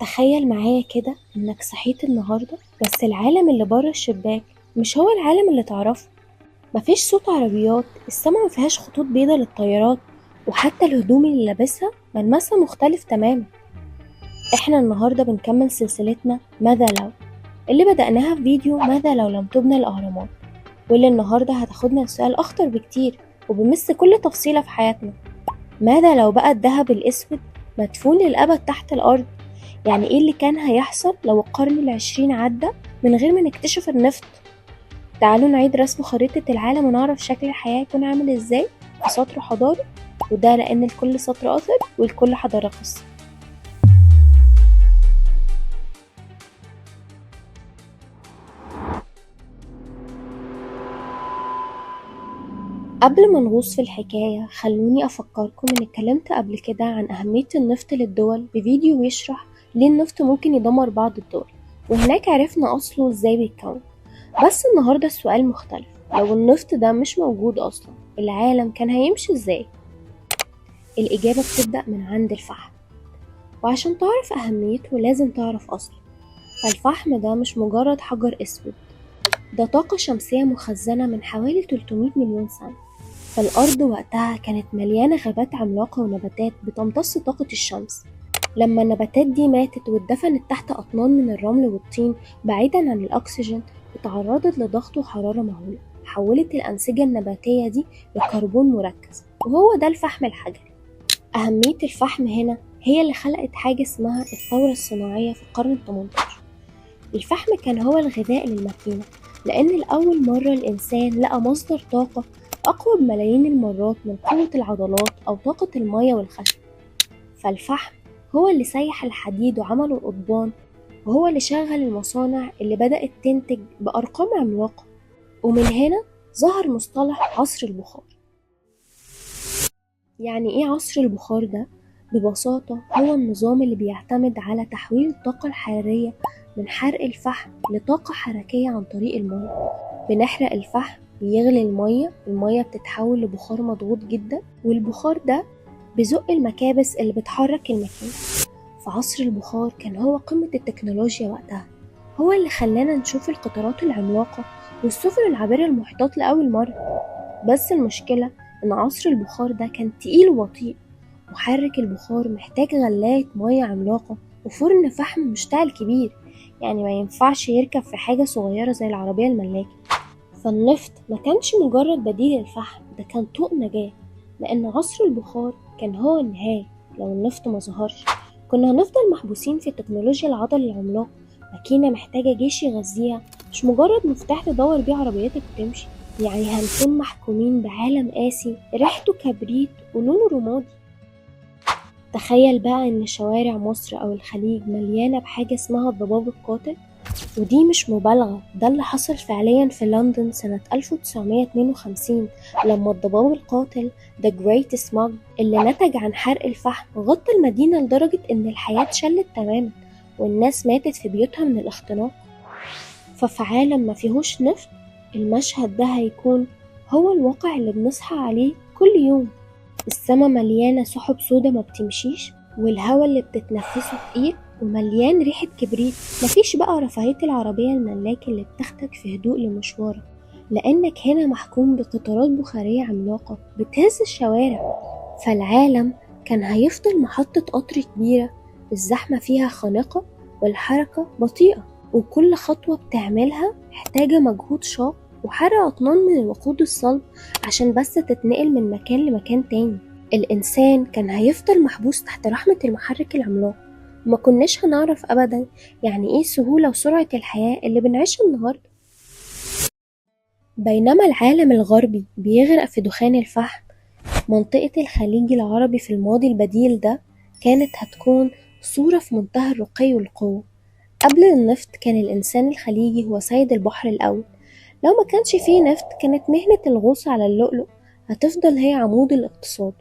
تخيل معايا كده إنك صحيت النهاردة بس العالم اللي بره الشباك مش هو العالم اللي تعرفه. مفيش صوت عربيات، السما مفيهاش خطوط بيضة للطيارات، وحتى الهدوم اللي لابسها ملمسها مختلف تماما. احنا النهاردة بنكمل سلسلتنا ماذا لو، اللي بدأناها في فيديو ماذا لو لم تبنى الأهرامات، واللي النهاردة هتاخدنا لسؤال أخطر بكتير وبمس كل تفصيلة في حياتنا. ماذا لو بقى الذهب الأسود مدفون للأبد تحت الأرض؟ يعني ايه اللي كان هيحصل لو القرن العشرين عدى من غير ما نكتشف النفط؟ تعالوا نعيد رسم خريطة العالم ونعرف شكل الحياة يكون عامل ازاي في سطر حضاري، وده لأن لكل سطر أثر ولكل حضارة قصة. قبل ما نغوص في الحكاية خلوني أفكركم إن اتكلمت قبل كده عن أهمية النفط للدول بفيديو بيشرح ليه النفط ممكن يدمر بعض الدول، وهناك عرفنا أصله إزاي بيتكون. بس النهاردة السؤال مختلف، لو النفط ده مش موجود أصلا العالم كان هيمشي إزاي؟ الإجابة بتبدأ من عند الفحم، وعشان تعرف أهميته لازم تعرف أصله. فالفحم ده مش مجرد حجر أسود، ده طاقة شمسية مخزنة من حوالي 300 مليون سنة. فالأرض وقتها كانت مليانة غابات عملاقة ونباتات بتمتص طاقة الشمس. لما النباتات دي ماتت واتدفنت تحت أطنان من الرمل والطين بعيدا عن الأكسجين، اتعرضت لضغط وحرارة مهولة حولت الأنسجة النباتية دي لكربون مركز، وهو ده الفحم الحجري. أهمية الفحم هنا هي اللي خلقت حاجة اسمها الثورة الصناعية في القرن ال18. الفحم كان هو الغذاء للماكينة، لأن لأول مرة الإنسان لقى مصدر طاقة أقوى بملايين المرات من قوة العضلات أو طاقة المية والخشب. فالفحم هو اللي سيح الحديد وعمله القضبان، وهو اللي شغل المصانع اللي بدأت تنتج بأرقام عملاقة. ومن هنا ظهر مصطلح عصر البخار. يعني إيه عصر البخار ده؟ ببساطة هو النظام اللي بيعتمد على تحويل الطاقة الحرارية من حرق الفحم لطاقة حركية عن طريق المية. بنحرق الفحم بيغلي المية، المية بتتحول لبخار مضغوط جدا، والبخار ده بيزق المكابس اللي بتحرك الماكينة. في عصر البخار كان هو قمة التكنولوجيا وقتها، هو اللي خلانا نشوف القطارات العملاقة والسفن العابرة المحيطات لأول مرة. بس المشكلة إن عصر البخار ده كان تقيل وبطيء. محرك البخار محتاج غلاية مية عملاقة وفرن فحم مشتعل كبير، يعني ما ينفعش يركب في حاجة صغيرة زي العربية الملاكي. فالنفط ما كانش مجرد بديل للفحم، ده كان طوق نجاة، لأن عصر البخار كان هو النهاية. لو النفط ما ظهرش كنا هنفضل محبوسين في تكنولوجيا العضل العملاق، ماكينة محتاجة جيش يغذيها، مش مجرد مفتاح تدور بيه عربيتك وتمشي. يعني هنكون محكومين بعالم قاسي ريحته كبريت ولونه رمادي. تخيل بقى إن شوارع مصر أو الخليج مليانة بحاجة اسمها الضباب القاتل، ودي مش مبالغة، ده اللي حصل فعليا في لندن سنة 1952 لما الضباب القاتل The Great Smog اللي نتج عن حرق الفحم غطى المدينة لدرجة إن الحياة اتشلت تماما والناس ماتت في بيوتها من الاختناق. ففي عالم ما فيهوش نفط المشهد ده هيكون هو الواقع اللي بنصحى عليه كل يوم. السما مليانة سحب سودا ما بتمشيش، والهوا اللي بتتنفسه تقيل ومليان ريحة كبريت. مفيش بقى رفاهية العربية الملاكي اللي بتاخدك في هدوء لمشوارك، لأنك هنا محكوم بقطارات بخارية عملاقة بتهز الشوارع. فالعالم كان هيفضل محطة قطر كبيرة الزحمة فيها خانقة والحركة بطيئة، وكل خطوة بتعملها محتاجة مجهود شاق وحرق أطنان من الوقود الصلب عشان بس تتنقل من مكان لمكان تاني. الإنسان كان هيفضل محبوس تحت رحمة المحرك العملاق، وما كناش هنعرف أبدا يعني إيه سهولة وسرعة الحياة اللي بنعيشها النهاردة. بينما العالم الغربي بيغرق في دخان الفحم، منطقة الخليج العربي في الماضي البديل ده كانت هتكون صورة في منتهى الرقي والقوة. قبل النفط كان الإنسان الخليجي هو سيد البحر الأول. لو ما كانش فيه نفط كانت مهنة الغوص على اللؤلؤ هتفضل هي عمود الاقتصاد،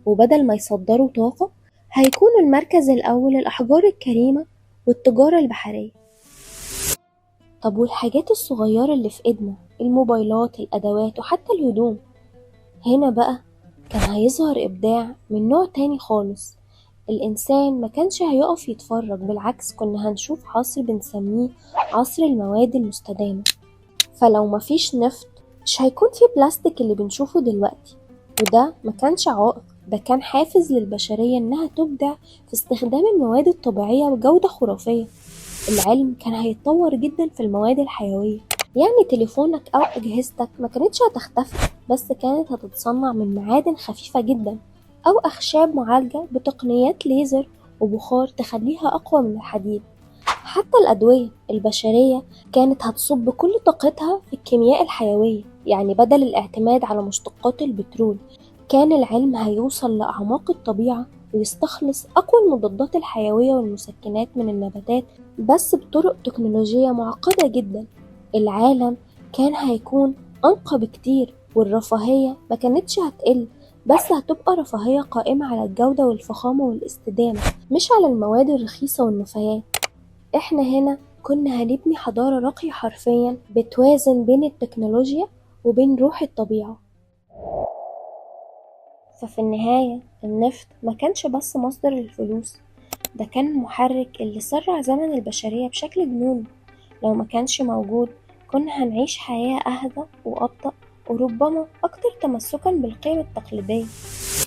وبدل ما يصدروا طاقة هيكونوا المركز الأول للأحجار الكريمة والتجارة البحرية. طب والحاجات الصغيرة اللي في إيدنا، الموبايلات، الأدوات، وحتى الهدوم؟ هنا بقى كان هيظهر إبداع من نوع تاني خالص، الإنسان ما كانش هيقف يتفرج، بالعكس كنا هنشوف عصر بنسميه عصر المواد المستدامة. فلو مفيش نفط مش هيكون في بلاستيك اللي بنشوفه دلوقتي، وده ما كانش عائق، ده كان حافز للبشرية إنها تبدع في استخدام المواد الطبيعية بجودة خرافية. العلم كان هيتطور جدا في المواد الحيوية، يعني تليفونك أو أجهزتك ما كانتش هتختفي، بس كانت هتتصنع من معادن خفيفة جدا أو أخشاب معالجة بتقنيات ليزر وبخار تخليها أقوى من الحديد. حتى الأدوية البشرية كانت هتصب كل طاقتها في الكيمياء الحيوية، يعني بدل الاعتماد على مشتقات البترول كان العلم هيوصل لأعماق الطبيعة ويستخلص أقوى المضادات الحيوية والمسكنات من النباتات، بس بطرق تكنولوجية معقدة جدا. العالم كان هيكون أنقى بكتير، والرفاهية ما كانتش هتقل، بس هتبقى رفاهية قائمة على الجودة والفخامة والاستدامة، مش على المواد الرخيصة والنفايات. احنا هنا كنا هنبني حضارة راقية حرفيا بتوازن بين التكنولوجيا وبين روح الطبيعة. ففي النهاية النفط ما كانش بس مصدر للفلوس، ده كان المحرك اللي سرع زمن البشرية بشكل جنوني. لو ما كانش موجود كنا هنعيش حياة أهدى وأبطأ، وربما أكتر تمسكا بالقيم التقليدية.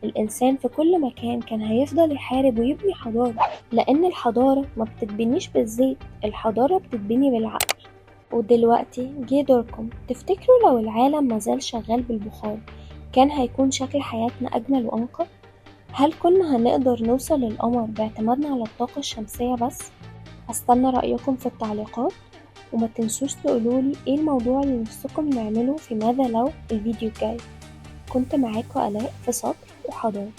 الإنسان في كل مكان كان هيفضل يحارب ويبني حضارة، لأن الحضارة ما بتتبنيش بالزيت، الحضارة بتتبني بالعقل. ودلوقتي جه دوركم، تفتكروا لو العالم مازال شغال بالبخار كان هيكون شكل حياتنا أجمل وأنقى؟ هل كنا هنقدر نوصل للقمر باعتمادنا على الطاقة الشمسية بس؟ هستنى رأيكم في التعليقات، وما تنسوش تقولولي ايه الموضوع اللي نفسكم نعمله في ماذا لو الفيديو الجاي. كنت معاكم آلاء في سطر وحضارة.